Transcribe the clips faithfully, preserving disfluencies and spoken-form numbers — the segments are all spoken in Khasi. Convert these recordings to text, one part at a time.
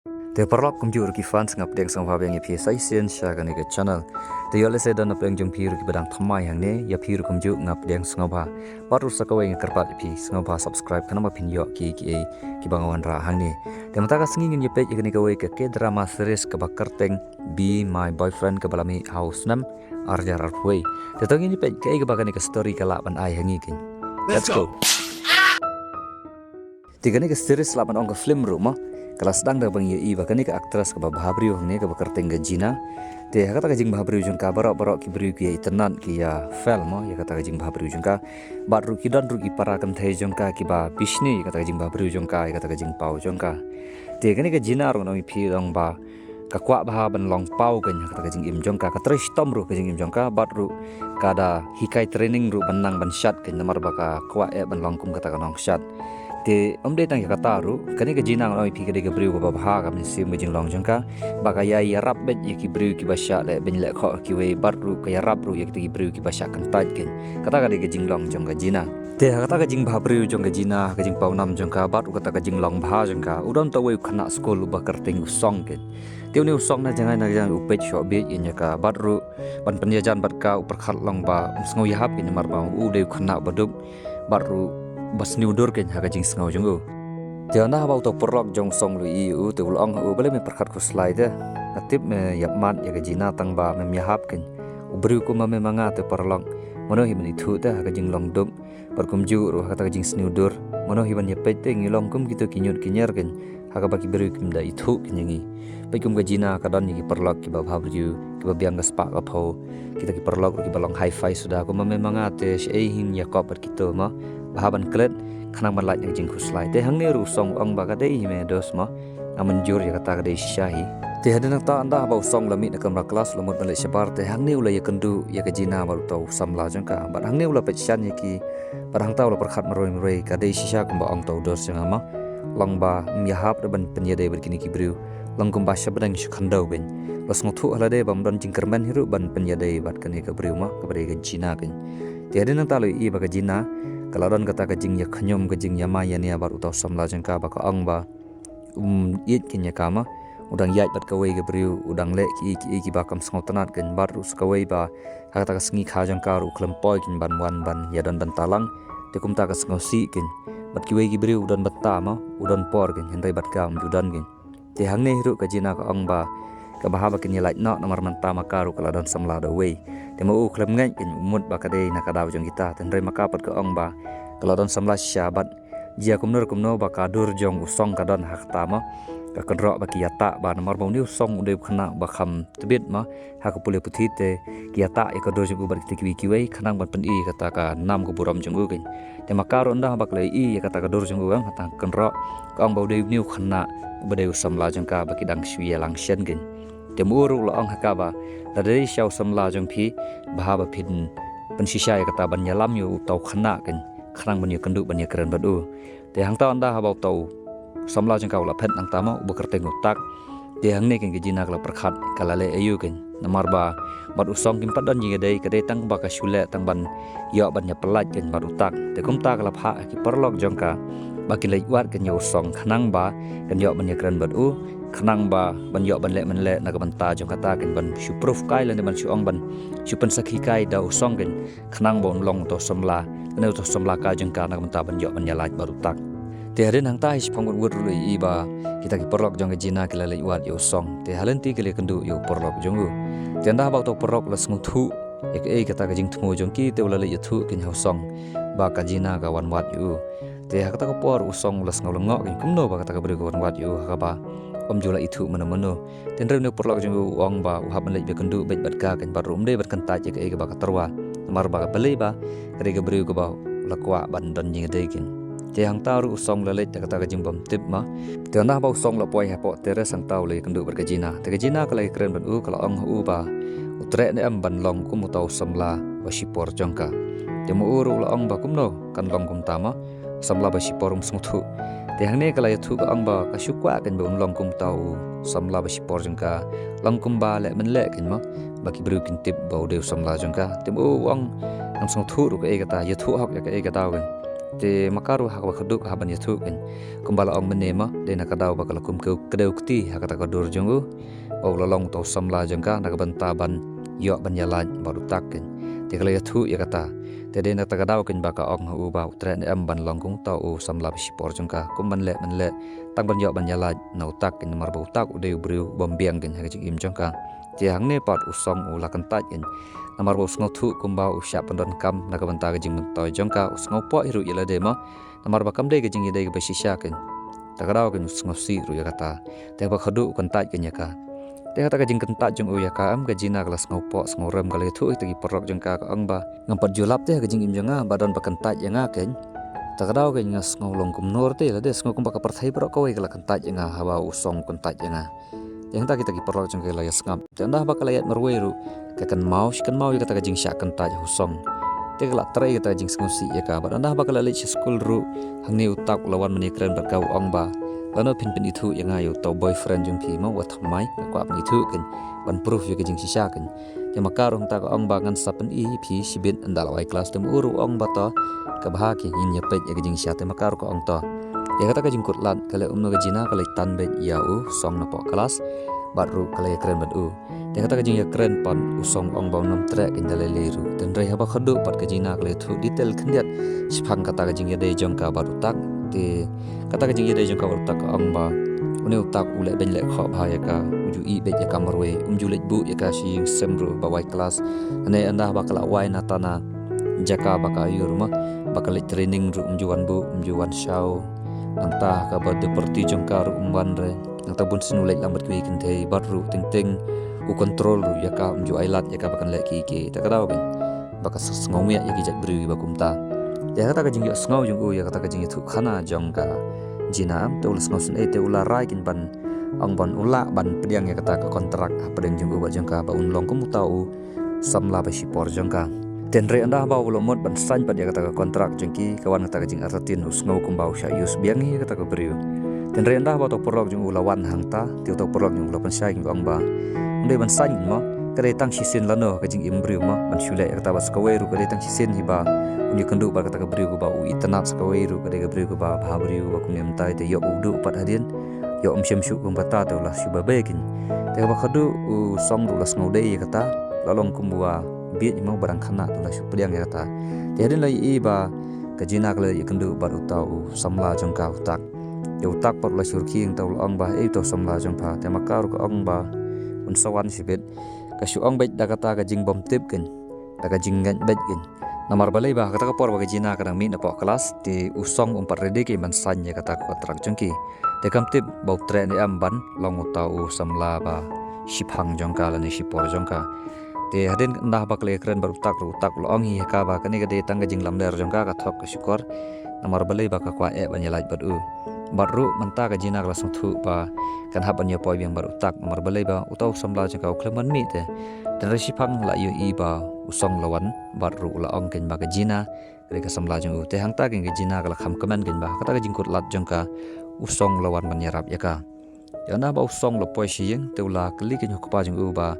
Te paralok kumjuh ruh ki fans, nga pdiang sngewbha biang ïa phi sa shisien sha kane ka channel. Te ïoh lehse don na pdeng jong phi ruh kiba dang thymmai hangne, ïa phi ruh kumjuh nga pdiang sngewbha. Bad ruh sa kawei nga kyrpad ïa phi sngewbha subscribe khnang ba phin ïoh ki ki kiba nga wanrah hangne. Te mynta ka sngi ngin ïa peit ïa kane kawei ka K-drama series kaba kyrteng Be My Boyfriend kaba la mih ha u snem ar hajar arphew. Te to ngin ïa peit kaei kaba kane ka story ka lah ban ai ha ngi keiñ. Let's go. Te kane ka series lah ban ong ka film ruh mo, ka la sdang da ba ngi ïohi ba kane ka actress kaba bha briew hangne kaba kyrteng ka Jina. Te ha kata ka jingbha briew jong ka baroh baroh ki briew ki ïa itynnad ki ïa fail mo ïa kata ka jingbha briew jong ka. Bad ruh ki don ruh ki para kynthei jong ka kiba bishni ïa kata ka jingbha briew jong ka, ïa kata ka jingpaw jong ka. Te kane ka Jina ruh ngi ong ïa phi dang ba ka kwah bha ban long paw keiñ ha kata ka jingim jong ka, ka trei shitom ruh ka jingim jong ka, bad ruh ka da hikai training ruh ban nang ban shad keiñ namar ba ka kwah eh ban long kum kata ka nongshad. Te ym dei tang ïa kata ruh, kane ka Jina ngan ong ïa phi ka dei ka briew kaba bha ka mynsiem ka jinglong jong ka, ba ka ïa ïarap beit ïa ki briew kiba shah leh beiñ leh khoh kiwei, bad ruh ka ïarap ruh ïa kita ki briew kiba shah kyntait keiñ. Kata ka dei ka jinglong jong ka Jina. Te ha kata ka jingbha briew jong ka Jina, ha ka jingpaw nam jong ka bad ruh kata ka jinglong bha jong ka, u don uta uwei u khynnah skul uba kyrteng u Song keiñ. Te une u Song na jngai na jngai u peit shoh bieit ïa ka bad ruh ban pynïajan bad ka u pyrkhat long ba um sngew ïahap ïa namar ba u dei u khynnah ba duk bad ruh ba sniew dur keiñ ha ka jingsngew jong u. Te ynda haba uta u paralok jong u Song u la ïohi ïa u te u la ong ha u, balei me pyrkhat khuslai te? Nga tip me ïap mat ïa ka Jina tang ba mem ïahap keiñ. U briew kum ma me ma nga te paralok, mano hi ban ithuh te ha ka jinglong duk. Bad kumjuh ruh ha kata ka jingsniew dur, mano hi ban ïa peit te ngi long kum kito ki ñiut ki ñier keiñ, ha kaba ki briew kim da ithuh keiñ ïa ngi. Peit kum ka Jina ka don ïa ki paralok kiba bha briew, kiba biang ka spah ka phew. Kita ki paralok ruh kiba long hi-fi suda, kum ma me ma nga te shaei hin ïakop bad kito mo. Bha ban klet khnang ban lait na ka jingkhuslai. Te hangne ruh u Song u ong ba ka dei hi me dos mo. Nga mynjur ïa kata, ka dei shisha hi. Te hadien nangta ynda haba u Song u la mih na kamra klas u la mut ban leit shabar, te hangne u la ïakynduh ïa ka Jina bad uta u samla jong ka. Bad hangne u la peit shan ïa ki, bad hangta u la pyrkhat marwei marwei, ka dei shisha kumba ong uta u dos jong nga mo. Long ba ym ïahap ruh ban pynïadei bad kine ki briew. Long kumba sha bneng sha khyndew beiñ. La sngewthuh ha lade ba ym don jingkyrmen hi ruh ban pynïadei bad kane ka briew mo, kaba dei ka Jina keiñ. Te hadien nangta la ïohi ba ka Jina ka la don kata ka jingïakhñium, ka jingïamai ïania bad uta u samla jong ka, ba ka ong ba um ïeit keiñ ïa ka mo. U dang ïaid bad kawei ka briew, u dang leh kiei kiei kiba kam sngewtynnad keiñ, bad ruh sa kawei ba ha kata ka sngi kha jong ka ruh u khlem poi keiñ ban wan ban ïadon bynta lang. Te kumta ka sngewsih keiñ. Bad kiwei ki briew u don bynta mo, u don por keiñ, hynrei bad ka um ju don keiñ. Te hangne hi ruh ka Jina ka ong ba kaba haba kin ïa lait noh namar mynta ma ka ruh ka la don samla da uwei. Te ma u khlem ngeit keiñ, u mut ba ka dei na ka daw jong kita. Te hynrei ma ka pat ka ong ba ka la don samla shisha bad jia kumno kumno ba ka dur jong u Song ka don ha kata mo. Ka kynroh ba ki ïatah ba namar ba une u Song u dei u khynnah ba kham tbit mo ha ka pule puthi, te ki ïatah ïa ka dur jong u bad kita kiwei kiwei khnang ban pyni kata ka nam ka burom jong u keiñ. Te ma ka ruh ynda haba ka la ïohi ïa kata ka dur jong u, ong, ha kata ka kynroh, ka ong ba u dei une u khynnah uba dei u samla jong ka, ba ki dang shu ïalang shen keiñ. Te ma u ruh u la ong ha ka ba lada dei shisha u samla jong phi, bha ba phin pynshisha ïa kata ban ïalam ïa uta u khynnah keiñ, khnang ban ïakynduh ban ïakren bad u. Te hangta ynda haba uta u samla jong ka u la phet nangta mo, uba kyrteng u Tak. Te hangne keiñ ka Jina ka la pyrkhat, ka la leh aïu keiñ. Namar ba bad u Song kim pat don jingïadei, ka dei tang ba ka shu leh tang ban ïoh ban ïapyllait keiñ bad u Tak. Te kumta ka la phah ha ki paralok jong ka ba kin leit wad keiñ ïa u Song khnang ba kan ïoh ban ïakren bad u, khnang ba ban ïoh ban leh mynleh na ka bynta jong kata keiñ, ban shu proof kai lane ban shu ong, ban shu pynsakhi kai da u Song keiñ, khnang ba un long uta u samla, lane uta u samla ka jong ka na ka bynta ban ïoh ban ïalait bad u Tak. Te hadien hangta hi shaphang wut wut ruh la ïohi ba kita ki paralok jong ka Jina ki la leit wad ïa u Song. Te ha lynti ki la ïakynduh ïa u paralok jong u. Te ynda haba uta u paralok u la sngewthuh ïa kaei kata ka jingthmu jong ki, te u la leit ïathuh keiñ ha u Song ba ka Jina ka wan wad ïa u. Te ha kata ka por u Song u la sngew lyngngoh keiñ kumno ba kata ka briew ka wan wad ïa u ha kaba um ju la ithuh mano mano. Te hynrei une u paralok jong u u ong ba u hap ban leit ba kynduh beit bad ka keiñ, bad ruh um dei ban kyntait ïa kaei kaba ka tyrwa. Namar ba balei ba ka dei ka briew kaba u la kwah ban don jingïadei keiñ. Te hangta ruh u Song u la leit da kata ka jingbymtip mo. Te ynda haba u Song u la poi hapoh terrace hangta u la ïakynduh bad ka Jina. Te ka Jina ka la ïakren bad u, ka la ong ha u ba u treh ne em ban long kum uta u samla ba shipor jong ka. Te ma u ruh u la ong ba kumno kan long kumta mo. Samla ba shipor um sngewthuh. Te hangne ka la ïathuh ka ong ba ka shu kwah keiñ ba un long kum uta u samla ba shipor jong ka, long kumba leh mynleh keiñ mo, ba ki briew kin tip ba u dei u samla jong ka. Te ma u u ong ngam sngewthuh ruh kaei kata, ïathuh hok ïa kaei kata keiñ. Te ma ka ruh ha kaba khatduh ka hap ban ïathuh kein, kumba la ong mynne ma, dei na ka daw ba ka la kum kdew kti ha kata ka dur jong u, ba u la long uta u samla jong ka na ka bynta ban ïoh ban ïalait bad u Tak kein. Te ka la ïathuh ïa kata. Te dei na kata ka daw kein ba ka ong ha u ba u treh ne em ban long kum uta u samla ba shipor jong ka, kum ban leh ban leh, tang ban ïoh ban ïalait na u Tak kein, namar ba u Tak u dei u briew bym biang kein ha ka jingim jong ka. Te hangne pat u Song u la kyntait kein, namar ba u sngewthuh kumba u shah pyndonkam na ka bynta ka jingmyntoi jong ka, u sngewpoh hi ruh ïa lade ma, namar ba kam dei ka jingïadei kaba shisha kein. Ta ka daw kein u sngewsih ruh ïa kata. Te ba khatduh u kyntait kein ïa ka. Te kata ka jingkyntait jong u ïa ka, em, ka Jina ka la sngewpoh sngewrem, ka la ïathuh ïa kita ki paralok jong ka, ka ong ba, ngam pat ju lap te ha ka jingim jong nga ba don ba kyntait ïa nga kein. Ta ka daw kein nga sngew long kumno te, lade sngew kumba ka pyrthei baroh kawei ka la kyntait ïa nga haba u Song u kyntait ïa nga. Te hangta kita ki paralok jong ka la ïa sngap. Te ynda ba ka la ïaid marwei ruh, ka kynmaw shi kynmaw ïa kata ka jingshah kyntait u Song. Te ka la trei kata ka jingsngewsih ïa ka, bad ynda ba ka la leit sha skul ruh, hangne u Tak u la wan ban ïakren bad ka, u ong ba, lano phin pynithuh ïa nga ïa uta u boyfriend jong phi ma, wat thymmai, nga kwah pynithuh kein, ban proof ïa ka jingshisha kein. Te ma ka ruh hangta ka ong ba, ngan sa pyni ïa phi shibit ynda la wai klas. Te ma u ruh u ong ba to, ka bha kein, ngin ïa peit ïa ka jingshisha. Te ma ka ruh ka ong to. Ïa kata ka jingkut lad, ka leh kumno ka Jina ka leit tan beit ïa u Song napoh klas, bad ruh ka la ïakren bad u. Te kata ka jingïakren pat u Song u ong ba un ym treh kein da lei lei ruh. Te hynrei haba khatduh pat ka Jina ka la ïathuh detail khyndiat shaphang kata ka jingïadei jong ka bad u Tak. Te kata ka jingïadei jong ka bad u Tak ka ong ba, une u Tak u leh beiñ leh khoh bha ïa ka, u ju ïeh beit ïa ka marwei, um ju leit buh ïa ka sha ïing sem ruh ba wai klas. Hangne ynda ba ka la wai na tana jaka ba ka ïoh ruh ma, ba ka leit training ruh um ju wan buh, um ju wan shaw. Nangta kaba dei party jong ka ruh um wan re. Nangta bun sien u leit lang bad kiwei ki kynthei, bad ruh teng teng u control ruh ïa ka, um ju ai lad ïa ka ba kan leh kiei kiei. Ta ka daw kein ba ka sngew miat ïa ki jait briew ba kumta. Te kata ka jingïohsngew jong u ïa kata ka jingïathuh khana jong ka Jina, em, te u la sngewsynei, te u la rai kein ban, ong ban, u lah ban pdiang ïa kata ka kontrak hapdeng jong u bad jong ka, ba un long kum uta u samla ba shipor jong ka. Te hynrei ynda ba u la mut ban sign pat ïa kata ka kontrak jong ki, ka wan kata ka jingartatien, u sngew kumba u shah use biang ïa kata ka briew. Te hynrei ynda ba uta u paralok jong u la wan hangta, te uta u paralok jong u la pynshai, ki ong ba, ym dei ban sign mo, ka dei tang shisien lano ka jingim briew mo, ban shu leh ïa kata, bad sa kawei ruh ka dei tang shisien hi ba un ïakynduh bad kata ka briew kaba u itynnad, sa kawei ruh ka dei ka briew kaba bha briew, ba kumne mynta te ïoh u duh pat hadien, ïoh um shym shuh kum kata, te u la shu babe kein. Te kaba khatduh u Song ruh u la sngewdei ïa kata, la long kumba bieit mo, ba dang khynnah te u la shu pdiang ïa kata. Te hadien la ïohi ba ka Jina ka la ïakynduh bad uta u samla jong ka, u Tak. Te u Tak pat u la shu rkhie, te u la ong ba, ei uta u samla jong pha. Te ma ka ruh ka ong ba un sa wan shibit. Ka shu ong beit da kata ka jingbymtip kein, da ka jingngeit beit kein. Namar balei ba kata ka por ba ka Jina ka dang mih napoh klas, te u Song um pat ready kein ban sign ïa kata ka kontrak jong ki. Te kam tip ba u treh ne em ban long uta u samla ba shiphang jong ka lane shipor jong ka. Te hadien ynda ba ka la ïakren bad u Tak ruh, u Tak u la ong hi ha ka ba kane ka dei tang ka jinglamler jong ka, ka thok ka shukor. Namar balei ba ka kwah eh ban ïalait bad u. Bad ruh mynta ka Jina ka la sngewthuh ba kan hap ban ïapoi biang bad u Tak, namar balei ba uta u samla jong ka u khlem ban mih te. Te hynrei shiphang la ïohi ba u Song la wan, bad ruh u la ong kein ba ka Jina ka dei ka samla jong u. Te hangta kein ka Jina ka la kham kmen kein ba kata ka jingkut lad jong ka, u Song u la wan ban ïarap ïa ka. Ynda ba u Song u la poi sha ïing, te u la kylli kein ha u kpa jong u ba,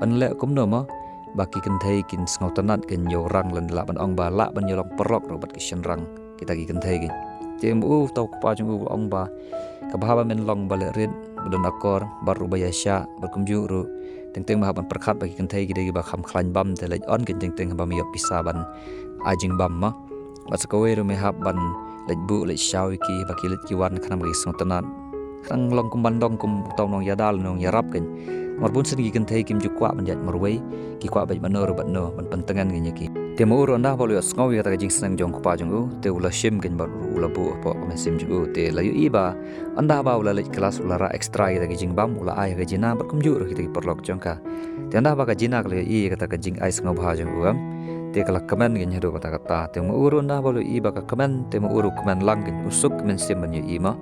yn leh kumno mo ba ki kynthei kin sngewtynnad kein ïa u Rang, lane lah ban ong ba lah ban ïalong paralok ruh bad ki shynrang kita ki kynthei kein. Te ma u, uta u kpa jong u u ong ba, ka bha ba men long ba leh rit, ba don akor, bad ruh ba ïaishah, bad kumjuh ruh teng teng me hap ban pyrkhat ba ki kynthei ki dei kiba kham khlaiñ bam, te leit on kein teng teng haba me ïoh pisa ban ai jingbam mo. Bad sa kawei ruh me hap ban leit buh leit shaw ïa ki, ba ki leit ki wan khnang ba ki sngewtynnad. Khnang long kum ban dong kum uta u nongïada, nongïarap kein. Namar bun sien ki kynthei kim ju kwah ban ïaid marwei, ki kwah beit bad no ruh bad no, ban pyntngen kein ïa ki. Te ma u ruh ynda ba u la ïohsngew ïa kata ka jingsneng jong u kpa jong u, te u la shim kein bad u la buh hapoh ka mynsiem jong u, te la ïohi ba ynda ba u la leit klas, u la rah extra ïa kata ka jingbam, u la ai ha ka Jina bad kumjuh ruh kita ki paralok jong ka. Te ynda ba ka Jina ka la ïohi ïa kata ka jingai sngewbha jong u, em, te ka la kmen kein haduh katta katta. Te ma u ruh ynda ba u la ïohi ba ka kmen, te ma u ruh u kmen lang kein, u suk ka mynsiem ban ïohi mo.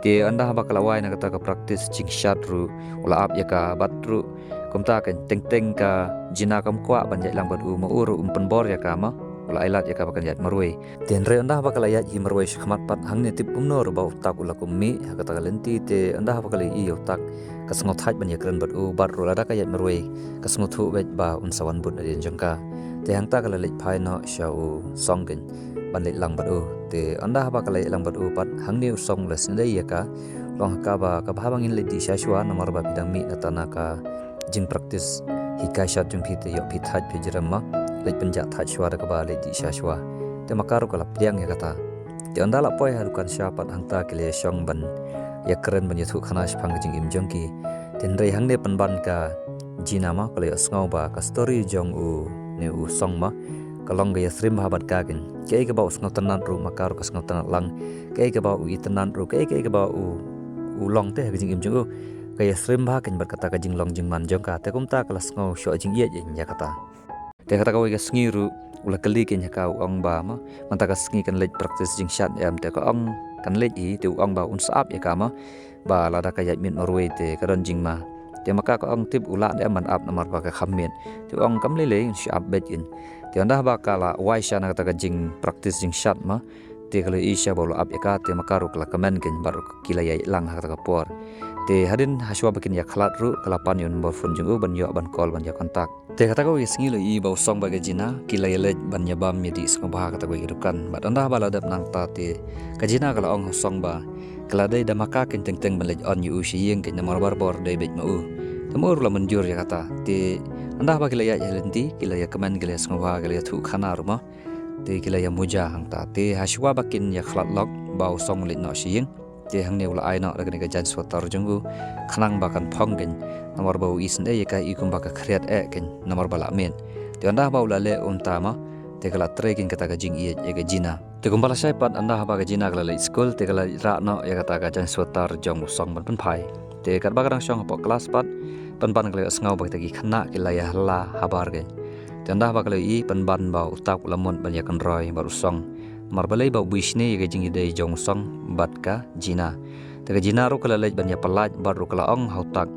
Te ynda ba ka la wai na kata ka practice jingshad ruh u la ap ïa ka, bad ruh kumta kein, teng teng ka Jina kam kwah ban ïaid lang bad u, ma u ruh um pynbor ïa ka mo, u la ai lad ïa ka ba kan ïaid marwei. Te hynrei ynda ba ka la ïaid hi marwei shakhmat pat, hangne tip kumno ruh ba u Tak u la kum mih ha kata ka lynti. Te ynda ba ka la ïohi ïa u Tak, ka sngewthait ban ïakren bad u, bad ruh lada ka ïaid marwei, ka sngewthuh beit ba un sa wan bud nadien jong ka. Te hangta ka la leit phai noh sha u Song kein. ban leit lang bad u. Te ynda haba ka leit lang bad u pat, hangne u Song u la sngewdei ïa ka, long ha ka ba ka bha ba ngin leit dih sha shuwa namar ba phi dang mih na tana ka jing practice hi ka shat jong phi te ïoh phi thait phi jrem ma. Leit pynjah thait shuwa da kaba leit dih sha shuwa. Te ma ka ruh ka la pdiang ïa kata. Te ynda la poi ha dukan sha pat hangta ki la ïa shong ban ïa kren ban ïathuh khana shaphang ka jingim jong ki. Te hynrei hangne pynban ka Jina ma ka la ïoh sngew ba ka story jong u ne u Song ma ka long ka ïa srim bha bad ka kin. Kaei kaba u sngewtynnat ruh ma ka ruh ka sngewtynnat lang. Kaei kaba u itynnat ruh kaei kaei kaba u u long te ha ka jingim jong u. Ka ïa srim bha kin bad kata ka jinglong jingman jong ka te kumta ka la sngew shoh jingïeit ïa kata. Te kata kawei ka sngi ruh u la kylli kin ha ka u ong ba ma mynta ka sngi kan leit practice jingshat em te ka ong kan leit hi te u ong ba un sa ap ïa ka ma ba lada ka ïaid miet marwei te ka don jingma. Te ma ka ka ong tip u lah ne em ban ap namar ba ka kham miet. Te u ong kam lei lei un sa ap beit kin. Te ynda ba ka la wai sha na kata ka jing practice jingshat ma te ka la i sha ba u la ap ïa ka te ma ka ruh ka la kmen kin bad ruh ki la ïaid lang ha kata ka por. Te hadien ha shuwa ba kin ïa khlad ruh ka la pan ïa u number phone jong u ban ïoh ban call ban ïa contact. Te kata kawei ka sngi la i ba u Song bad ka Jina ki la ïa leit ban ïa bam ïa dih sngewbha ha kata kawei ka dukan. Bad ynda ba la dep nangta te ka Jina ka la ong ha u Song ba ka la dei da ma ka kin teng teng ban leit on ïa u sha ïing kin namar barabor dei beit ma u. Te ma u ruh la mynjur ïa kata. Te ynda ba ki la ïaid ha lynti ki la ïa kmen ki la ïa sngewbha ki la ïathuh khana ruh ma. Te ki la ïa muja hangta. Te ha shuwa ba kin ïa khlad lok ba u Song u leit noh sha ïing. Te hangne u la ai noh da kane ka jaiñ sweater jong u khnang ba kan phong kin namar ba u i sngewdei ïa ka i kumba ka khriat eh kin namar ba la miet. Te ynda ba u la leh kumta ma te ka la trei kin kata ka jingïeit ïa ka Jina. Te kumba la shai pat ynda ba ka Jina ka la leit skul te ka la rah noh ïa kata ka jaiñ sweater jong u Song ban pynphai. Te katba ka dang shong hapoh klas pat pynban ka la ïohsngew ba kita ki khynnah ki la ïa hala habar kin. Te ynda ba ka la ïohi pynban ba u Tak u la mut ban ïa kynroi bad u Song. Namar balei ba u buishni ïa ka jingïadei jong u Song bad ka Jina. Te ka Jina ruh ka la leit ban ïa pyllait bad ruh ka la ong ha u Tak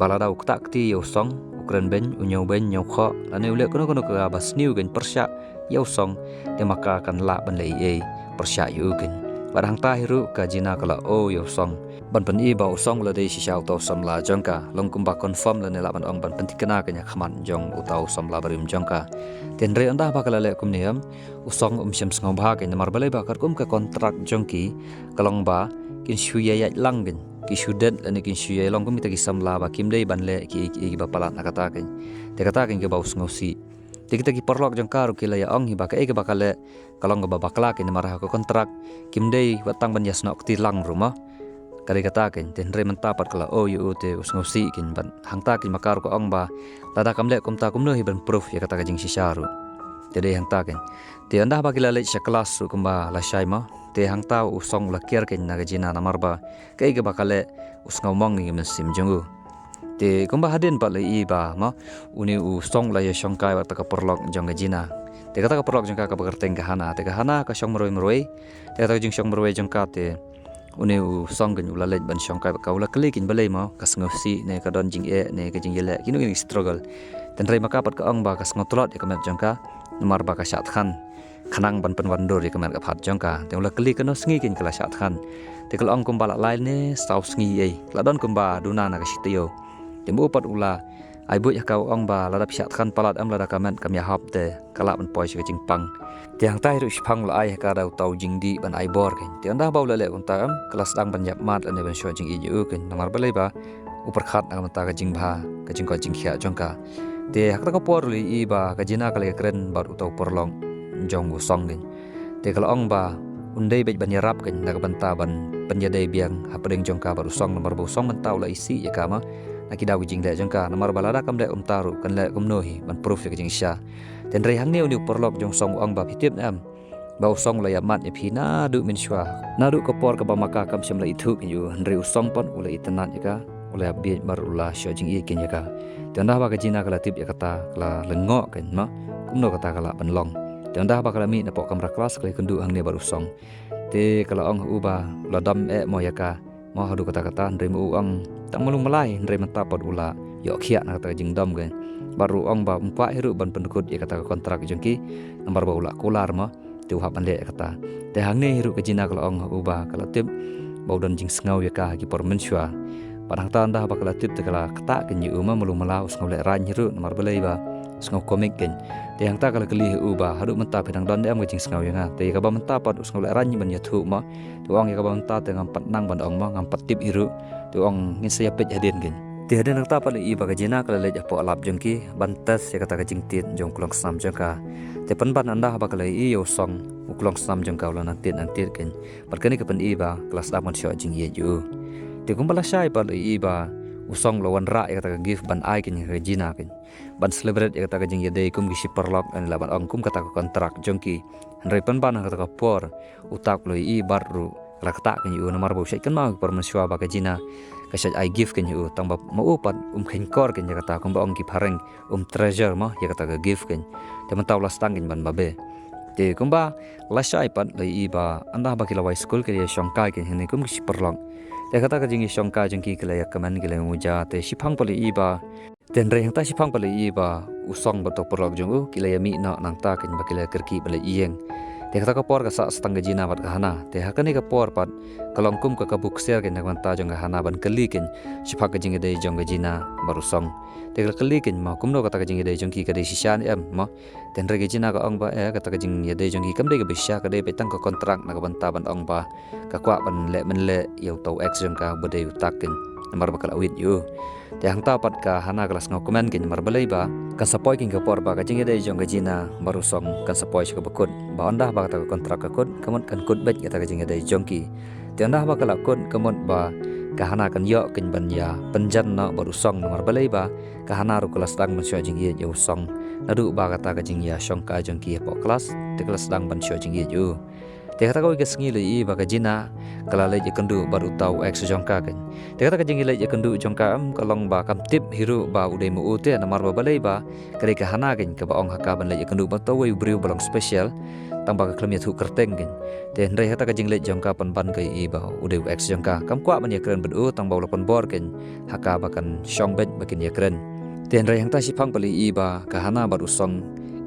ba lada u ktah kti ïa u Song, u kren beiñ, u ñiew beiñ, ñiew khoh, lane u leh kano kano kaba sniew kin pyrshah ïa u Song, te ma ka kan lah ban leh ei ei pyrshah ïa u kin. Bad hangta hi ruh ka Jina ka la o ïa u Song ban pyni ba u Song u la dei shisha uta u samla jong ka, long kumba confirm lane lah ban ong ban pynthikna ka ïa khmat jong uta u samla barim jong ka. Te hynrei ynda ba ka la leh kumne em, u Song um shem sngewbha kein namar balei ba katkum ka kontrak jong ki ka long ba kin shu ïaid lang kein, ki shu det lane kin shu ïaid long kum kita ki samla ba kim dei ban leh ki ki ba palat na kata kein. Te kata kein kaba u sngewsih. Te kita ki paralok jong ka ruh ki la ïa ong hi ba kaei kaba ka leh ka long kaba bakla kein namar ha ka kontrak kim dei wat tang ban ïa snoh kti lang ruh ma. Ka dei kata kein te hynrei mynta pat ka la o ïa u te u sngewsih kein bad hangta kein ma ka ruh ka ong ba lada kam leh kumta kumno hi ban proof ïa kata ka jingshisha ruh. Te dei hangta kein. Te ynda ba ki la leit sha klas ruh kumba la shai ma te hangta u Song u la kiar kein na ka Jina namar ba kaei kaba ka leh u sngewmong ïa ka mynsiem jong u. Te kumba hadien pat la i ba ma une u Song u la ïa shongkai bad kata ka paralok jong ka Jina. Te kata ka paralok jong ka kaba kyrteng ka Hana. Te ka Hana ka shong marwei marwei. Te kata ka jingshong marwei jong ka te une u Song kein u la leit ban shongkai bad ka u la kylli kein balei ma ka sngewsih ne ka don jingeh ne ka jingïaleh kino kino struggle. Te hynrei ma ka pat ka ong ba ka sngewtlot ïa ka met jong ka namar ba ka shah thngan khnang ban pynwandur ïa ka met ka phad jong ka. Te u la kylli kano sngi kein ka la shah thngan. Te ka la ong kumba la lai ne saw sngi ei. Ka la don kumba duna na ka shi taïew. Te ma u pat u la ai buit ha ka u ong ba lada phi shah thngan palat em lada ka met kam ïahap te ka lah ban poi sha ka jingpang. Te hangta hi ruh shiphang u la ai ha ka da uta u jingdih ban ai bor kein. Te ynda ba u la leh kumta em ka la sdang ban ïap mad lane ban shoh jingïeit ïa u kein namar balei ba u pyrkhat na ka bynta ka jingbha ka jingkoit jingkhiah jong ka. Te ha kata ka por u la i ba ka Jina ka la ïa kren bad uta u paralok jong u Song kein. Te ka la ong ba un dei beit ban ïarap kein na ka bynta ban pynïadei biang hapdeng jong ka bad u Song namar ba u Song mynta u la isih ïa ka ma na ki daw ki jingleh jong ka namar ba lada kam leh kumta ruh kan leh kumno hi ban proof ïa ka jingshisha. Te hynrei hangne une u paralok jong u Song u ong ba phi tip ne em ba u Song u la ïa mad ïa phi naduh mynshuwa. Naduh ka por kaba ma ka kam shym la ithuh kein ïa u hynrei u Song pat u la itynnad ïa ka, u la ïa bieit bad u la shoh jingïeit kein ïa ka. Te ynda ba ka Jina ka la tip ïa kata ka la lyngngoh kein ma kumno kata ka lah ban long. Te ynda ba ka la mih napoh kamra klas ka la ïakynduh hangne bad u Song. Te ka la ong ha u ba u la dom eh mo ïa ka. Mo haduh katta katta hynrei ma u ong tang malu malai hynrei mynta pat u la ïoh khiah na kata ka jingdom kein. Bad ruh u ong ba um kwah hi ruh ban pynkut ïa kata ka kontrak jong ki namar ba u la kular mo te u hap ban leh ïa kata. Te hangne hi ruh ka Jina ka la ong ha u ba ka la tip ba u don jingsngew ïa ka ha ki por mynshuwa. Bad hangta ynda ba ka la tip te ka la ktah kein ïa u ma malu mala u sngewlehraiñ hi ruh namar balei ba Sngew komik kein. Te hangta ka la kylli ha u ba haduh mynta phi dang don ne em ka jingsngew ïa nga. Te ïa kaba mynta pat u sngew lehraiñ ban ïathuh mo. Te u ong ïa kaba mynta te ngam pat nang ban ong mo, ngam pat tip hi ruh. Te u ong ngin sa ïapeit hadien kein. Te hadien nangta pat la ïohi ba ka Jina ka la leit hapoh lab jong ki ban test ïa kata ka jingtied jong u klongsnam jong ka. Te pynban ynda ba ka la ïohi ïa u Song, u klongsnam jong ka u la nang tied nang tied kein. Bad kane ka pyni ba ka la sdang ban shoh jingïeit ïa u. Te kumba lashai pat la ïohi ba u Song u la wanrah ïa kata ka gift ban ai kein ha ka Jina kein, ban celebrate ïa kata ka jingïadei kum ki shi paralok, lane lah ban ong kum kata ka kontrak jong ki. Hynrei pynban ha kata ka por u Tak u la ïohi bad ruh ka la ktah kein ïa u, namar ba u shait kynmaw ha ka por mynshuwa ba ka Jina ka shait ai gift kein ïa u, tang ba ma u pat um kheiñkor kein ïa kata, kumba ong ki phareng um treasure mo ïa kata ka gift kein. Te mynta u la sdang kein ban babe. Te kumba lashai pat la ïohi ba ynda ba ki la wai skul ki la ïashongkai kein hangne kum ki shi paralok. Te kata ka jingïashongkai jong ki ki la ïakmen, ki la ïanguja. Te shiphang pat la ïohi ba, te hynrei hangta shiphang pat la ïohi ba u Song bad uto u paralok jong u ki la ïamih noh nangta kein ba ki la kyrkieh ban leit ïing. Te kata ka por ka sah sa tang ka Jina bad ka Hana. Te ha kane ka por pat ka long kum ka kabu ksiar kein na ka bynta jong ka Hana ban kylli kein shaphang ka jingïadei jong ka Jina bad u Song. Te ka la kylli kein mo, kumno kata ka jingïadei jong ki, ka dei shisha ne em mo? Te hynrei ka Jina ka ong ba eh, kata ka jingïadei jong ki kam dei kaba shisha, ka dei beit tang ka kontrak na ka bynta ban ong ba ka kwah ban leh mynleh ïa uto u ex jong ka ba dei u Tak kein, namar ba ka la wit ïa u. Te hangta pat ka Hana ka la sngew kmen kein, namar balei ba kan sa poi kein ka por ba ka jingïadei jong ka Jina bad u Song kan sa poi sha kaba kut, ba ynda ba kata ka kontrak ka kut, ka mut kan kut beit kata ka jingïadei jong ki. Te ynda ba ka la kut, ka mut ba ka Hana kan ïoh kein ban ïa pynjan noh bad u Song, namar balei ba ka Hana ruh ka la sdang ban shoh jingïeit ïa u Song. Naduh ba kata ka jingïashongkai jong ki hapoh klas, te ka la sdang ban shoh jingïeit ïa u. Te kata kawei ka sngi la ïohi ba ka Jina ka la leit ïakynduh bad uta u ex jong ka kein. Te kata ka jingïaleit ïakynduh jong ka em ka long ba kam tip hi ruh ba u dei ma u te, namar ba balei ba ka dei ka Hana kein kaba ong ha ka ban leit ïakynduh bad uta uwei u briew ba long special, tang ba ka khlem ïathuh kyrteng kein. Te hynrei hata ka jingleit jong ka pynban ka ïohi ba u dei u ex jong ka. Kam kwah ban ïakren bad u, tang ba u la pynbor kein ha ka ba kan shong beit ba kin ïakren. Te hynrei hangta shiphang pat la ïohi ba ka Hana bad u Song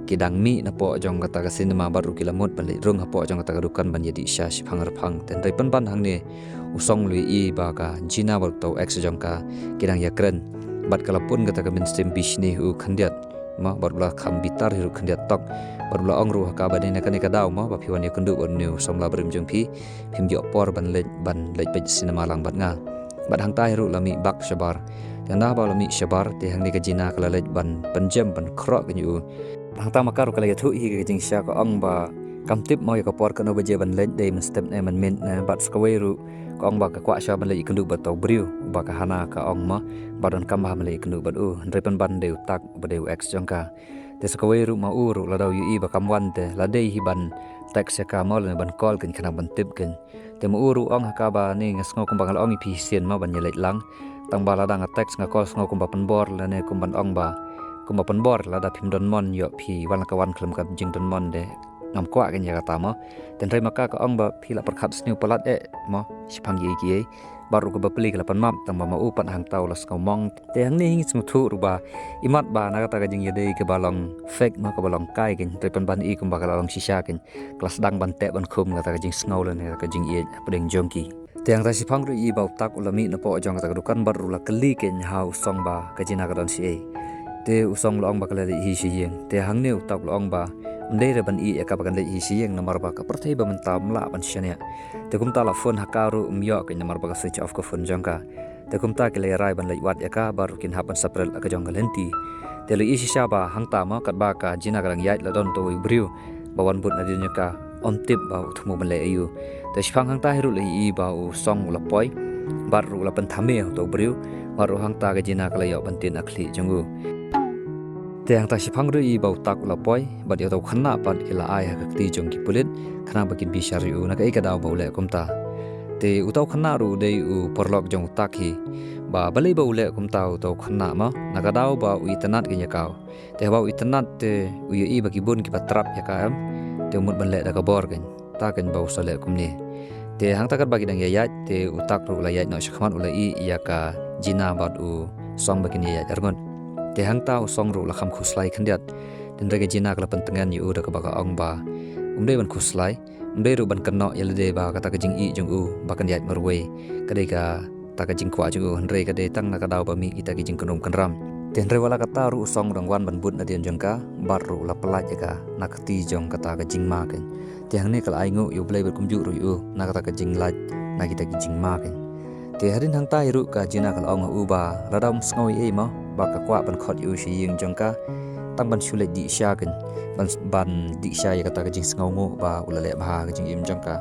ki dang mih napoh jong kata ka cinema bad ruh ki la mut ban leit rung hapoh jong kata ka dukan ban ïadih sha shiphang arphang. Te hynrei pynban hangne u Song u la ïohi ba ka Jina bad uta u ex jong ka ki dang ïakren, bad ka la pun kata ka mynsiem bishni ha u khyndiat mo, bad u la kham bitar hi ruh khyndiat tok. Bad u la ong ruh ha ka ba dei na kane ka daw mo ba phi wan ïakynduh bad une u samla briew jong phi, phim ïoh por ban leit, ban leit peit cinema lang bad nga. Bad hangta hi ruh la mih bak shabar. Te ynda ba la mih shabar, te hangne ka Jina ka la leit ban pynjem ban khroh kein ïa u. Hangta ma ka ruh ka la ïathuh hi ka jingshisha, ka ong ba kam tip mo ïa ka por katno baje ban leit, dei mynstep ne mynmiet ne, bad sa kawei ruh ka ong ba ka kwah shuwa ban leit ïakynduh bad uta u briew ba ka Hana ka ong mo ba donkam bha ban leit ïakynduh bad u, hynrei pynban dei u Tak ba dei u ex jong ka. Te sa kawei ruh ma u ruh lada u ïohi ba kam wan te la dei hi ban text ïa ka mo lane ban call kein khnang ban tip kein. Te ma u ruh u ong ha ka ba ne nga sngew kumba nga la ong ïa phi shisien mo ban ïaleit lang. Tang ba lada nga text nga call sngew kumba pynbor lane kumban ong ba kumba pynbor, lada phim don mon ïoh phi wan la ka wan khlem ka jingdon mon de ngam kwah kein ïa kata mo. Te hynrei ma ka ka ong ba phi la pyrkhat sniew palat eh mo, shiphang ïa kiei. Bad ruh kaba plie ka la pan map, tang ba ma u pat hangta u la sngewmong. Te hangne hi ngi sngewthuh ruh ba imat ba na kata ka jingïadei kaba long fake mo, kaba long kai kein, te pynban i kumba ka la long shisha kein, ka la sdang ban teh ban khum kata ka jingsngew lane kata ka jingïeit hapdeng jong ki. Te hangta shiphang ruh i ba u Tak u la mih napoh jong kata ka dukan bad ruh la kylli kein ha u Song ba ka Jina ka don shaei. Te u Song u la ong ba ka la leit hi sha ïing. Te hangne u Tak u la ong ba ym dei re ban ïeh ïa ka ba kan leit hi sha ïing, namar ba ka pyrthei ba mynta ym lah ban shaniah. Te kumta la phone ha ka ruh ym ïoh kein namar ba ka switch off ka phone jong ka. Te kumta ki la ïarai ban leit wad ïa ka bad ruh kin hap ban saprel ha ka jong ka lynti. Te la ïohi shisha ba hangta mo katba ka Jina ka dang ïaid la don uta uwei u briew ba wan bud nadien jong ka, ym tip ba u thmu ban leh aïu. Te shiphang hangta hi ruh la ïohi ba u Song u la poi bad ruh u la pynthame uta u briew, bad ruh hangta ka Jina ka la ïoh ban tied na khlieh jong u. Te hangta shiphang ruh i ba u Tak u la poi bad ïa uta u khynnah pat ki la ai ha ka kti jong ki pulit khnang ba kin bishar ïa u na kaei ka daw ba u leh kumta. Te uta u khynnah ruh u dei u paralok jong u Tak hi. Ba balei ba u leh kumta uta u khynnah mo, na ka daw ba u itynnad kein ïa ka. Te haba u itynnad te u ïohi ba ki bun kiba trap ïa ka em, te u mut ban leh da ka bor kein. Ta kein ba u sa leh kumne. Te hangta katba ki dang ïaid, te u Tak ruh u la ïaid noh shakhmat, u la ïeh ïa ka Jina bad u Song ba kin ïaid arngut. Te hangta u Song ruh u la kham khuslai khyndiat. Te hynrei ka Jina ka la pyntngen ïa u da kaba ka ong ba ym dei ban khuslai, ym dei ruh ban kynnoh ïa lade ba kata ka jingïeh jong u ba kan ïaid marwei ka dei kata ka jingkwah jong u, hynrei ka dei tang na ka daw ba mih kita ki jingkynrum kynram. Te hynrei wat la katta ruh u Song u dang wan ban bud nadien jong ka, bad ruh u la pyllait ïa ka na ka kti jong kata ka jingma kein. Te hangne ka la ainguh ïa U Blei bad kumjuh ruh ïa u na kata ka jinglait na kita ki jingma kein. Te hadien hangta hi ruh ka Jina ka la ong ha u ba lada um sngew ei ei mo, ba ka kwah ban khot ïa u sha ïing jong ka, tang ban shu leit dih sha kein, ban, ban dih sha ïa kata ka jingsngewnguh ba u la leh bha ha ka jingim jong ka.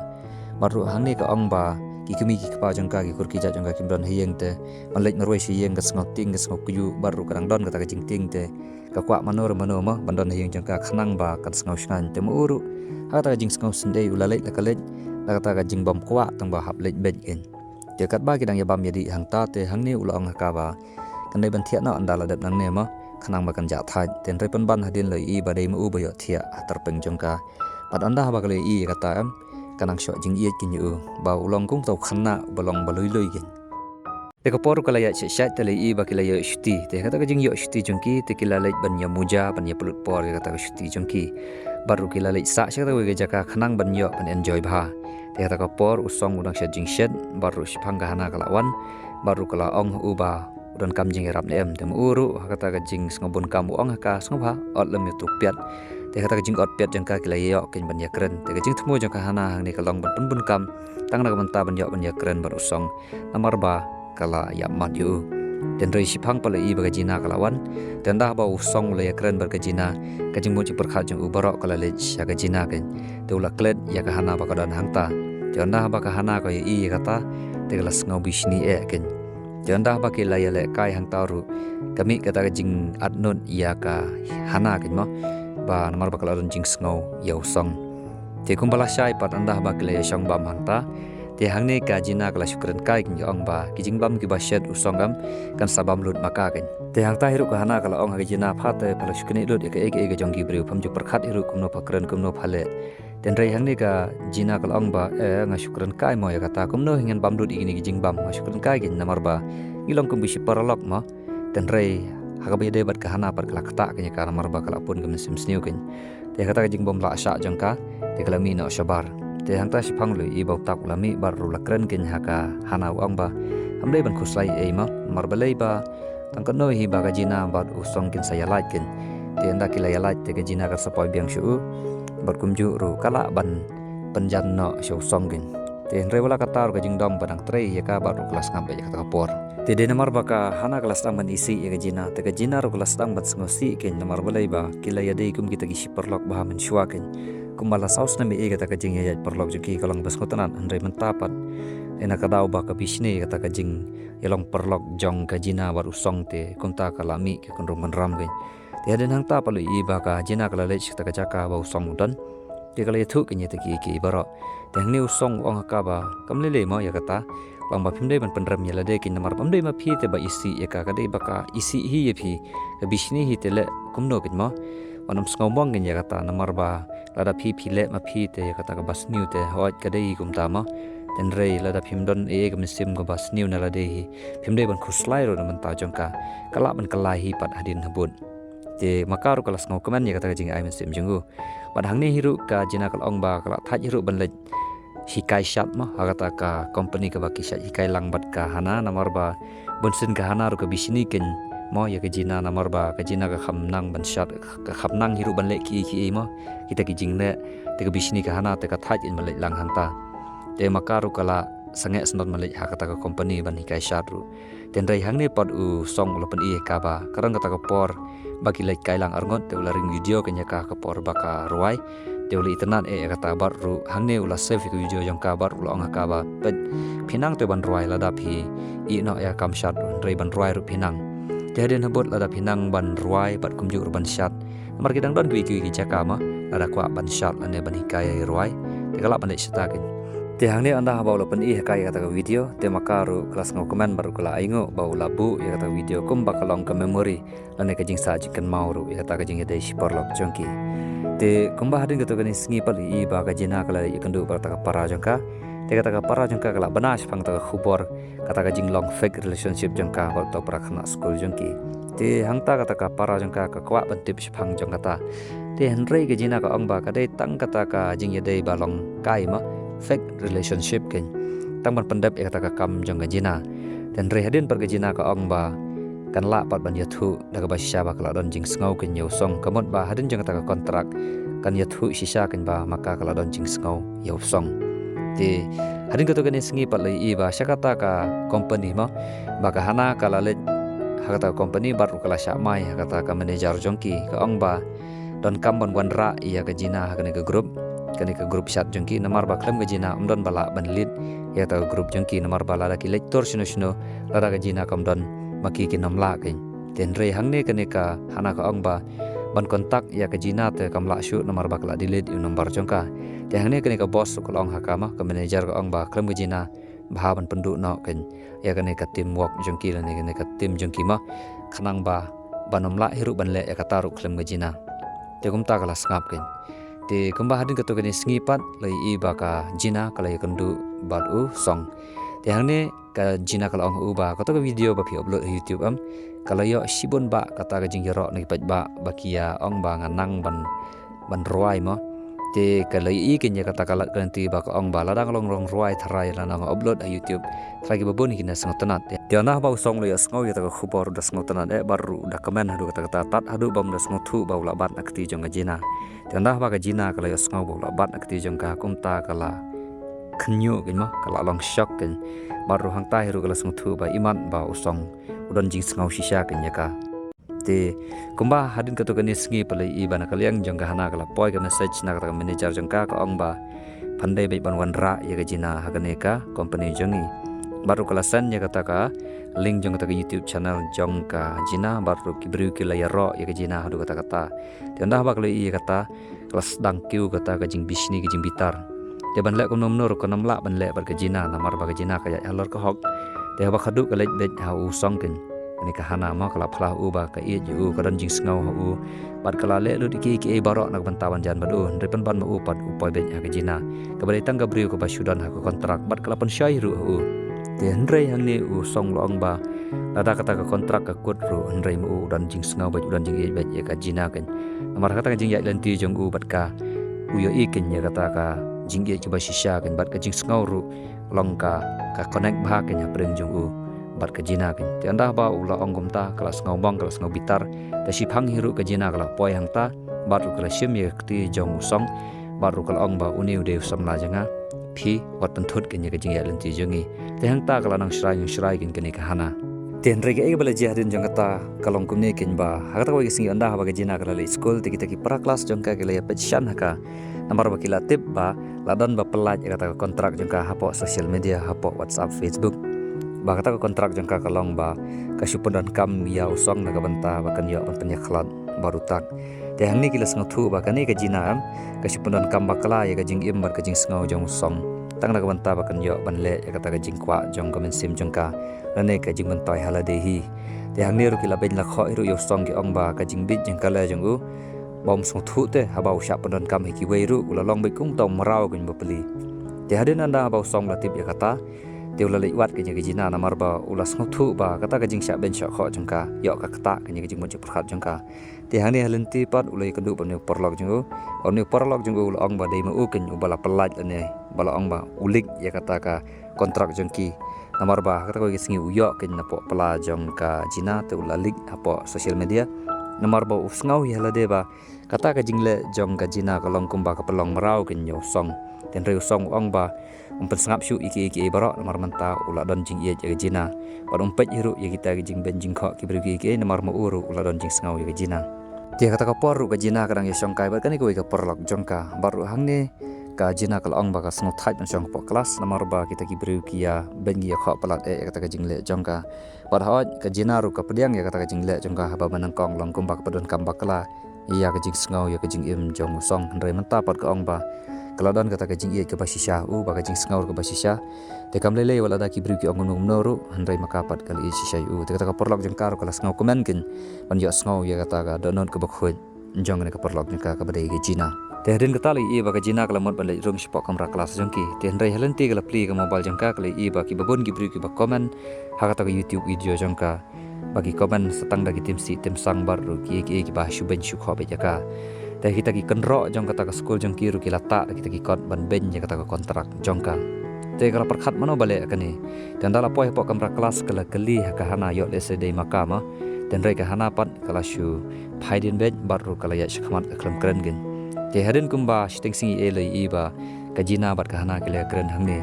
Bad ruh hangne ka ong ba ki kmie ki kpa jong ka, ki kur ki jait jong ka kim don ha ïing, te ban leit marwei sha ïing ka sngew tieng, ka sngew kyiuh, bad ruh ka dang don kata ka jingtieng, te ka kwah mano re mano mo ban don ha ïing jong ka khnang ba kan sngew shngaiñ. Te ma u ruh ha kata ka jingsngew syndei u la leit la ka leit, la kata ka jingbym kwah tang ba hap leit beit kein. Te katba ki dang ïabam ïadih hangta, te hangne u la ong ha ka ba kan dei ban thiah noh ynda la dep nangne mo, khnang ba kan jah thait. Te hynrei pynban hadien la ïohi ba dei ma u ba ïoh thiah ha tyrpeng jong ka. Bad ynda haba ka la ïohi ïa kata em, ka nang shoh jingïeit kein ïa u, ba u long kum uta u khynnah uba long ba lui lui kein. Te ka por ruh ka la ïaid shait shait, te la ïohi ba ki la ïoh shuti. Te kata ka jingïoh shuti jong ki, te ki la leit ban ïamuja, ban ïapynlut por ïa kata ka shuti jong ki. Bad ruh ki la leit sah sha kata kawei ka jaka khnang ban ïoh ban enjoy bha. Te kata ka por u Song u dang shet jingshet, bad ruh shiphang ka Hana ka la wan, bad ruh ka la ong ha u ba u donkam jingïarap ne em. Te ma u ruh ha kata ka jingsngewbun kam u ong ha ka, sngewbha, ot lem ïa uto u piat. Te kata ka jingot piat jong ka ki la ïoh kein ban ïakren. Te ka jingthmu jong ka Hana hangne ka long ban pynbun kam tang na ka bynta ban ïoh ban ïakren bad u Song, namar ba ka la ïap mat ïa u. Te hynrei shiphang pat la ïohi ba ka Jina ka la wan. Te ynda haba u Song u la ïakren bad ka Jina, ka jingmut jingpyrkhat jong u baroh ka la leit sha ka Jina kein. Te u la klet ïa ka Hana ba ka don hangta. Te ynda haba ka Hana ka ïohi ïa kata, te ka la sngew bishni eh kein. Te ynda haba ki la ïalehkai hangta ruh, ka mih kata ka jingatnud ïa ka Hana kein mo, ba namar ba ka la don jingsngew ïa u Song. Te kumba lashai pat ynda haba ki la ïashong bam hangta, te hangne ka Jina ka la shu kren kai kein, ka ong ba ki jingbam kiba shet u Song em kan sa bam lut ma ka kein. Te hangta hi ruh ka Hana ka la ong ha ka Jina, pha te pha la shu knieh lut ïa kaei kaei ka jong ki briew, pham ju pyrkhat hi ruh kumno pha kren kumno pha leh. Te hynrei hangne ka Jina ka la ong ba, eh, nga shu kren kai mo ïa kata, kumno hi ngan bam lut ïa kine ki jingbam, nga shu kren kai kein namar ba ngi long kum ki shi paralok mo. Te hynrei ha kaba ïadei bad ka Hana pat ka la ktah kein ïa ka namar ba ka la pun ka mynsiem sniew kein. Te kata ka jingbym lah shah jong ka, te ka la mih noh shabar. Te hangta shiphang la ïohi ba u Tak u la mih bad ruh la kren kein ha ka Hana, u ong ba kam dei ban khuslai ei mo, namar balei ba tang katno hi ba ka Jina bad u Song kin sa ïalait kein. Te ynda ki la ïalait te ka Jina kan sa poi biang sha u, bad kumjuh ruh ka lah ban pynjan noh sha u Song kein. Te hynrei wat la katta ruh ka jingdom ba dang trei ïa ka bad ruh ka la sngap beit ïa kata ka por. Te dei namar ba ka Hana ka la sdang ban isih ïa ka Jina, te ka Jina ruh ka la sdang ban sngewsih kein, namar balei ba ki la ïadei kum kita ki shi paralok bha mynshuwa kein. Kumba la saw snem ïa kata ka jingïaid paralok jong ki ka long ba sngewtynnat, hynrei mynta pat, ïa na ka daw ba ka bishni ïa kata ka jingïalong paralok jong ka Jina bad u Song, te kumta ka la mih ka kynrum kynram kein. Te hadien hangta pat la ïohi ba ka Jina ka la leit sha kata ka jaka ba u Song u don. Te ka la ïathuh kein ïa kita kiei kiei baroh. Te hangne u Song u ong ha ka ba kam lei lei mo ïa kata. Long ba phim dei ban pynrem ïa lade kein, namar bym dei ma phi te ba isih ïa ka, ka dei ba ka isih hi ïa phi. Ka bishni hi te leh kumno kein mo. Wat nym sngew mong kein ïa kata, namar ba lada phi phi leh ma phi te ïa kata kaba sniew te hooid ka dei hi kumta mo. Te hynrei lada phim don ei ei ka mynsiem kaba sniew na lade hi, phim dei ban khuslai ruh na bynta jong ka. Ka lah ban kylla hi pat hadien habud. Te ma ka ruh ka la sngewkmen ïa kata ka jingai mynsiem jong u. Bad hangne hi ruh ka Jina ka la ong ba ka la thait hi ruh ban leit hikai shad mo ha kata ka company kaba ki shait hikai lang bad ka Hana, namar ba bunsien ka Hana ruh ka bishni kein mo ïa ka Jina, namar ba ka Jina ka kham nang ban shad, ka kham nang hi ruh ban leh kiei kiei mo, kita ki jingleh. Te ka bishni ka Hana te ka thait kein ban leit lang hangta. Te ma ka ruh ka la sangeh sngewdon ban leit ha kata ka company ban hikai shad ruh. Te hynrei hangne pat u Song u la pyni ha ka ba ka don kata ka por ba ki leit kai lang arngut, te u la ring video kein ïa ka ka por ba ka rwai. Te u la itynnad eh ïa kata bad ruh hangne u la save ïa ka video jong ka bad u la ong ha ka ba, peit, phi nang te ban rwai lada phi ïeh noh ïa ka kam shad, hynrei ban rwai ruh phi nang. Te hadien habud lada phi nang ban rwai bad kumjuh ruh ban shad, namar ki dang don kiwei kiwei ki jaka mo, lada kwah ban shad lane ban hikai rwai, te ka lah ban leit shata kein. Te hangne ynda haba u la pyni ha ka ïa kata ka video, te ma ka ruh ka la sngewkmen bad ruh ka la ainguh ba u la buh ïa kata ka video kumba ka long ka memory lane ka jingsah jingkynmaw ruh ïa kata ka jingïadei shi paralok jong ki. Te kumba hadien katto katne sngi pat la ïohi ba ka Jina ka la ïakynduh bad kata ka para jong ka. Te kata ka para jong ka ka la bna shaphang kata ka khubor, kata ka jinglong fake relationship jong ka bad uta u para khynnah skul jong ki. Te hangta kata ka para jong ka ka kwah ban tip shaphang jong kata. Te hynrei ka Jina ka ong ba ka dei tang kata ka jingïadei ba long kai mo, fake relationship kein, tang ban pyndep ïa kata ka kam jong ka Jina. Te hynrei hadien pat ka Jina ka ong ba kan lah pat ban ïathuh da kaba shisha ba ka la don jingsngew kein ïa u Song, ka mut ba hadien jong kata ka kontrak kan ïathuh shisha kein ba ma ka ka la don jingsngew ïa u Song. Te hadien katto katne sngi pat la ïohi ba sha kata ka kompani mo, ba ka Hana ka la leit ha kata ka kompani bad ruh ka la shah mai ha kata ka manager jong ki, ka ong ba donkam ban wanrah ïa ka Jina ha kane ka group, kane ka group chat jong ki, namar ba khlem ka Jina ym don ba lah ban lead ïa kata ka group jong ki, namar ba lada ki leit tur shano shano, lada ka Jina kam don ma ki, kin ym lah kein. Te hynrei hangne kane ka Hana ka ong ba ban contact ïa ka Jina te kam lah shuh namar ba ka la delete ïa u number jong ka. Te hangne kane ka boss ruh ka la ong ha ka mo, ka manager ka ong ba khlem ka Jina bha ban pynduh noh kein ïa kane ka team work jong ki lane kane ka team jong ki mo, khnang ba ban ym lah hi ruh ban leh ïa kata ruh khlem ka Jina. Te kumta ka la sngap kein. Te kumba hadien katto katne sngi pat la ïohi ba ka Jina ka la ïakynduh bad u Song. Te hangne ka Jina ka la ong ha u ba kato ka video ba phi upload ha YouTube em, ka la ïoh shibun bah kata ka jingïaroh na ki paidbah ba ki ïa ong ba nga nang ban, ban rwai mo. Te ka la ïohi kein ïa kata ka lad ka lynti ba ka ong ba lada nga long, long rwai tharai lada nga upload ha YouTube, tharai kiba bun kin da sngewtynnat. Te ynda ba u Song u la ïohsngew ïa kata ka khubor u da sngewtynnat eh bad ruh u da kmen haduh katta katta, tad haduh ba um da sngewthuh ba u la bat na kti jong ka Jina. Te ynda ba ka Jina ka la ïohsngew ba u la bat na kti jong ka, kumta ka la khynñiuh kein mo, ka la long shock kein. Bad ruh hangta hi ruh ka la sngewthuh ba imat ba u Song u don jingsngew shisha kein ïa ka. Te kumba hadien katto katne sngi pat la ïohi ba na ka liang jong ka Hana ka la poi ka message na kata ka manager jong ka, ka ong ba phan dei beit ban wanrah ïa ka Jina ha kane ka company jong ngi. Bad ruh ka la send ïa kata ka link jong kata ka YouTube channel jong ka Jina, bad ruh ki briew ki la ïaroh ïa ka Jina haduh katta katta. Te ynda ba ka la ïohi ïa kata, ka la sdang kiew kata ka jingbishni ka jingbitar. Te ban leh kumno kumno ruh kam lah ban leh bad ka Jina namar ba ka Jina ka ïaid halor ka hok. Te haba khatduh ka leit beit ha u Song kein, kane ka Hana mo ka la phla ha u ba ka ïeit ïa u, ka don jingsngew ha u, bad ka la leh lut ïa kiei kiei baroh na ka bynta ban jan bad u, hynrei pynban ma u pat u poi beit ha ka Jina, kaba dei tang ka briew kaba shu don ha ka kontrak, bad ka la pynshoi ruh ha u. Te hynrei hangne u Song u la ong ba lada kata ka kontrak ka kut ruh, hynrei ma u u don jingsngew beit, u don jingïeit beit ïa ka Jina kein. Namar kata ka jingïaid lynti jong u bad ka, u ïohi kein ïa kata ka jingïeit kaba shisha kein, bad ka jingsngew ruh long ka, ka connect bha kein hapdeng jong u bad ka Jina kein. Te ynda ba u la ong kumta ka la sngew mong, ka la sngew bitar. Te shiphang hi ruh ka Jina ka la poi hangta, bad ruh ka la shim ïa ka kti jong u Song, bad ruh ka la ong ba une u dei u samla jong nga, phi wat pynthut kein ïa ka jingïaid lynti jong ngi. Te hangta ka la nang shrai nang shrai kein kane ka Hana. Te hynrei kaei kaba la jia hadien jong kata ka long kumne kein ba ha kata kawei ka sngi ynda ba ka Jina ka la leit skul, te kita ki para klas jong ka ki la ïa peit shan ha ka, namar ba ki la tip ba la don ba pyllait ïa kata ka kontrak jong ka hapoh social media, hapoh WhatsApp, Facebook, ba kata ka kontrak jong ka ka long ba ka shu pyndonkam ïa u Song na ka bynta ba kan ïoh ban pynïakhlad bad u Tak. Te hangne ki la sngewthuh ba kane ka Jina em ka shu pyndonkam bakla ïa ka jingim bad ka jingsngew jong u Song, tang na ka bynta ba kan ïoh ban leh ïa kata ka jingkwah jong ka mynsiem jong ka, lane ka jingmyntoi ha lade hi. Te hangne ruh ki la beiñ la khoh hi ruh ïa u Song, ki ong ba ka jingbit jingkylli jong u ba um sngewthuh te haba u shah pyndonkam hi kiwei ruh u la long beit kum uta u mraw kein ba pli. Te hadien ynda ba u Song la tip ïa kata, te u la leit wad kein ïa ka Jina namar ba u la sngewthuh ba kata ka jingshah beiñ shah khoh jong ka ïoh ka ktah kein ïa ka jingmut jingpyrkhat jong ka. Te hangne ha lynti pat u la ïakynduh bad une u paralok jong u. Bad une u paralok jong u u la ong ba dei ma u kein uba la pyllait lane ba la ong ba u leak ïa kata ka kontrak jong ki. Namar ba ha kata kawei ka sngi u ïoh kein napoh pla jong ka Jina, te u la leak hapoh social media. Namar ba u sngew hi ha lade ba kata ka jingleh jong ka Jina ka long kumba ka pynlong mraw kein ïa u Song. Te hynrei u Song u ong ba um pynsngap shuh ïa kiei kiei baroh namar mynta u la don jingïeit ïa ka Jina. Bad um peit hi ruh ïa kita ki jingbeiñ jingkhoh ki briew kiei kiei namar ma u ruh u la don jingsngew ïa ka Jina. Te ha kata ka por ruh ka Jina ka dang ïashongkai bad kane kawei ka paralok jong ka. Bad ruh hangne ka Jina ka la ong ba ka sngewthait ban shong hapoh klas namar ba kita ki briew ki ïa beiñ ki ïa khoh palat eh ïa kata ka jingleh jong ka. Bad hooid ka Jina ruh ka pdiang ïa kata ka jingleh jong ka haba ma nyngkong long kumba ka pyndonkam bakla ïa ka jingsngew ïa ka jingim jong u Song, hynrei mynta pat ka ong ba ka la don kata ka jingïeit kaba shisha ha u, ba ka jingsngew ruh kaba shisha. Te kam lei lei wat lada ki briew ki ong kumno kumno ruh, hynrei ma ka pat ka la ïeit shisha ïa u. Te kata ka paralok jong ka ruh ka la sngew kmen kein ban ïohsngew ïa kata ka dohnud kaba khuid jong kane ka paralok jong ka kaba dei ka Jina. Te hadien kata la ïohi ba ka Jina ka la mut ban leit rung shapoh kamra klas jong ki. Te hynrei ha lynti ka la plie ka mobile jong ka, ka la ïohi ba kiba bun ki briew kiba comment ha kata ka YouTube video jong ka, ba ki comment sa tang da ki tim sih tim sang bad ruh kiei kiei kiba shu beiñ shu khoh beit ïa ka. Te kita ki kynroh jong kata ka skul jong ki ruh ki la tah da kita ki kot ban beiñ ïa kata ka kontrak jong ka. Te ka la pyrkhat mano ba leh kane. Te ynda la poi hapoh kamra klas ka la kylli ha ka Hana ïoh lehse dei ma ka mo. Te hynrei ka Hana pat ka la shu phai dien beit bad ruh ka la ïaid shakhmat ka khlem kren kein. Te hadien kumba shiteng sngi ei la ïohi ba ka Jina bad ka Hana ki la kren hangne.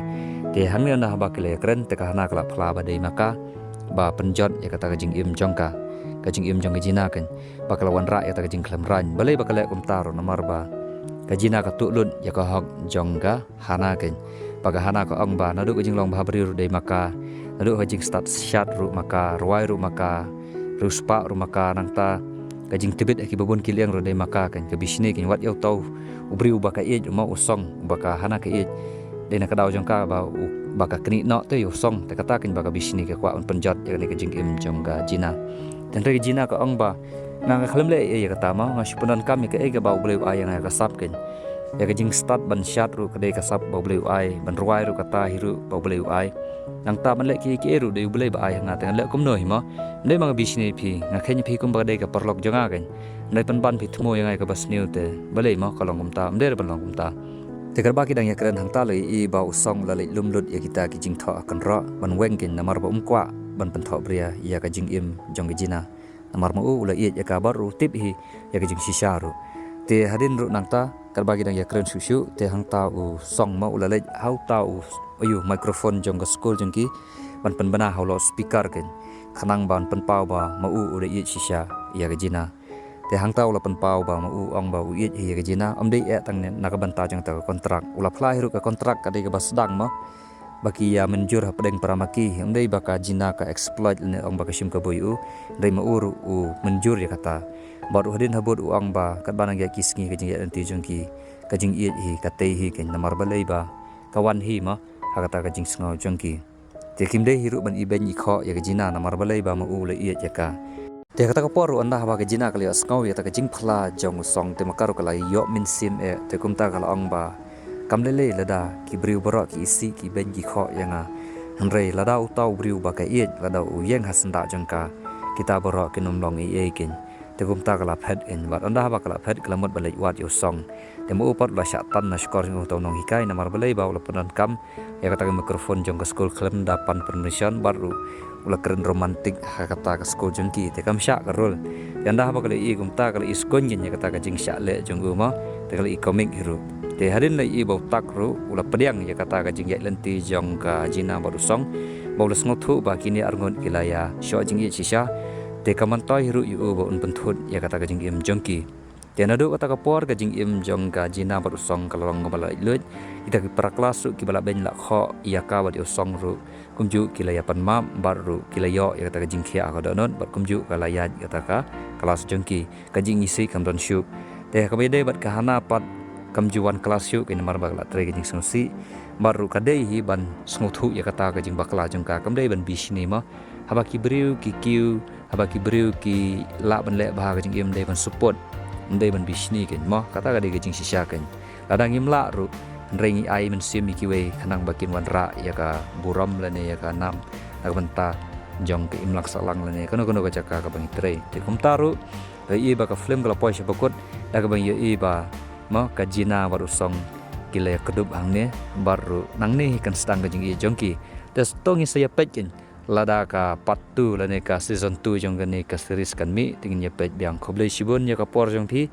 Te hangne ynda haba ki la kren te ka Hana ka la phla ba dei ma ka ba pynjot ïa kata ka jingim jong ka, ka jingim jong ka Jina kein. Ba ka la wanrah ïa kata ka jingkhlem rang. Balei ba ka leh kumta ruh namar ba ka Jina ka tuh lut ïa ka hok jong ka Hana kein. Ba ka Hana ka ong ba naduh ka jinglong bhabriew ruh dei ma ka, naduh ka jingstad shad ruh ma ka, rwai ruh ma ka, riewspah ruh ma ka, nangta ka jingtbit ha kiba bun ki liang ruh dei ma ka kein. Ka bishni kein, wat ïa uto u briew ba ka ïeit, mo, u Song, ba ka Hana ka ïeit, dei na ka daw jong ka ba u, ba ka knieh noh te ïa u Song. Te kata kein ba ka bishni ka kwah ban pynjot ïa kane ka jingim jong ka Jina. Te hynrei ka Jina ka ong ba nga, nga khlem leh ei ei ïa kata mo, nga shu pyndonkam ïa kaei kaba U Blei u ai ïa nga ïa ka sap kein. Ïa ka jingstad ban shad ruh ka dei ka sap ba U Blei u ai, ban rwai ruh kata hi ruh ba U Blei u ai. Nangta ban leh kiei kiei ruh dei U Blei ba ai ha nga, te ngan leh kumno hi mo. Ym dei ma nga bishni ïa phi, nga kheiñ ïa phi kumba ka dei ka paralok jong nga kein. Ym dei pynban phi thmu ïa nga ïa kaba sniew te. Balei mo ka long kumta, ym dei ruh ban long kumta. Te katba ki dang ïakren hangta la ïohi ba u Song u la leit lum lut ïa kita ki jingthoh ha kynroh ban weng kein namar ba um kwah ban pynthohbria ïa ka jingim jong ka Jina. Namar ma u u la ïeit ïa ka bad ruh u tip hi ïa ka jingshisha ruh. Te hadien ruh nangta katba ki dang ïakren shuh shuh te hangta u Song ma u la leit ha uta u, aiu, microphone jong ka skul jong ki ban pynbna ha u loudspeaker kein, khnang ban pynpaw ba ma u u da ïeit shisha ïa ka Jina. Te hangta u la pynpaw ba ma u ong ba u ïeit hi ïa ka Jina, ym dei eh tang na ka bynta jong kata ka kontrak. U la phla hi ruh ka kontrak ka dei kaba sdang mo, ba ki ïa mynjur hapdeng para ma ki, ym dei ba ka Jina ka exploit lane ong ba ka shim kabu ïa u, hynrei ma u ruh u mynjur ïa kata. Bad ruh hadien habud u ong ba katba nang ïaid ki sngi ka jingïaid lynti jong ki, ka jingïeit hi ka tei hi kein namar balei ba ka wan hi mo ha kata ka jingsngew jong ki. Te kim dei hi ruh ban ibeiñ ikhoh ïa ka Jina namar balei ba ma u u la ïeit ïa ka. Te kata ka por ruh ynda haba ka Jina ka la ïohsngew ïa kata ka jingphla jong u Song te ma ka ruh ka la ïoh mynsiem eh, te kumta ka la ong ba kam lei lei lada ki briew baroh ki isih ki beiñ ki khoh ïa nga. Hynrei lada uta u briew ba ka ïeit lada u ïeng ha syndah jong ka, kita baroh kin ym long ei ei kein. Te kumta ka la phet kein, bad ynda haba ka la phet ka la mut ban leit wad ïa u Song. Te ma u pat u la shah tan na shkor jong uta u nonghikai namar balei ba u la pyndonkam ïa kata ka microphone jong ka skul khlem da pan permission bad ruh u la kren romantic ha kata ka skul jong ki, te kam shah ka rul. Te ynda haba ka la ïohi kumta ka la ïohsngew kein ïa kata ka jingshah leh jong u mo, te ka la ïohi komik hi ruh. Te hadien la ïohi ba u Tak ruh u la pdiang ïa kata ka jingïaid lynti jong ka Jina bad u Song, ba u la sngewthuh ba kine arngut ki la ïa shoh jingïeit shisha. Te ka myntoi hi ruh ïa u ba un pynthut ïa kata ka jingim jong ki. Te naduh kata ka por ka jingim jong ka Jina bad u Song ka la long kaba la laitluid. Kita ki para klas ruh kiba la beiñ la khoh ïa ka bad ïa u Song ruh kumjuh ki la ïa pan map bad ruh ki la ïoh ïa kata ka jingkhiah ha ka dohnud bad kumjuh ka la ïaid ïa kata ka klas jong ki. Ka jingisih kam don shuh. Te kaba ïadei bad ka Hana pat kam ju wan klas shuh kein namar ba ka la trei ka jingsngewsih. Bad ruh ka dei hi ban sngewthuh ïa kata ka jingbakla jong ka, kam dei ban bishni mo. Haba ki briew ki kiew, haba ki briew ki lah ban leh bha ka jingim dei ban support, ym dei ban bishni kein mo, kata ka dei ka jingshisha kein. Lada ngim lah ruh, hynrei ngi ai mynsiem ïa kiwei khnang ba kin wanrah ïa ka burom lane ïa ka nam na ka bynta jong ka imlang sahlang lane kano kano ka jaka kaba ngi trei. Te kumta ruh la ïohi ba ka film ka la poi sha ba kut da kaba ngi ïohi ba mo ka Jina bad u Song ki la ïakdup hangne bad ruh nangne hi kan sdang ka jingïeit jong ki. Te to ngin sa ïa peit kein lada ka part two lane ka season two jong kane ka series kan mih, te ngin ïa peit biang. Khublei shibun ïa ka por jong phi.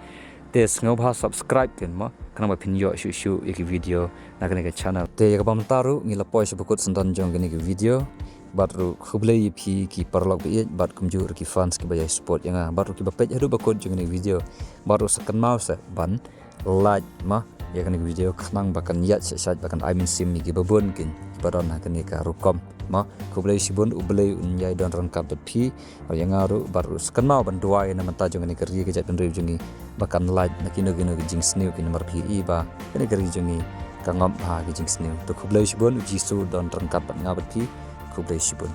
Te sngewbha subscribe kein mo, khnang ba phin ïoh shuh shuh ïa ki video na kane ka channel. Te ïa kaba mynta ruh ngi la poi sha ba kut syndon jong kane ka video. Bad ruh khublei ïa phi ki paralok ba ïeit bad kumjuh ruh ki fans kiba ïai support ïa nga bad ruh kiba peit haduh ba kut jong kane ka video. Bad ruh sa kynmaw sa ban like ma ïa kane ka video khnang ba kan ïaid shait shait ba kan ai mynsiem ïa kiba bun kein kiba don ha kane ka rukom. Ma khublei shibun, U Blei un ïai don ryngkat bad phi. Ïa nga ruh bad ruh sa kynmaw ban duwai na bynta jong kane ka ri ka jaitbynriew jong ngi ba kan lait na kino kino ki jingsniew kein namar phi i ba kane ka ri jong ngi ka ngop bha ki jingsniew. To khublei shibun, U Jisu don ryngkat bad nga bad phi. Khublei shibun.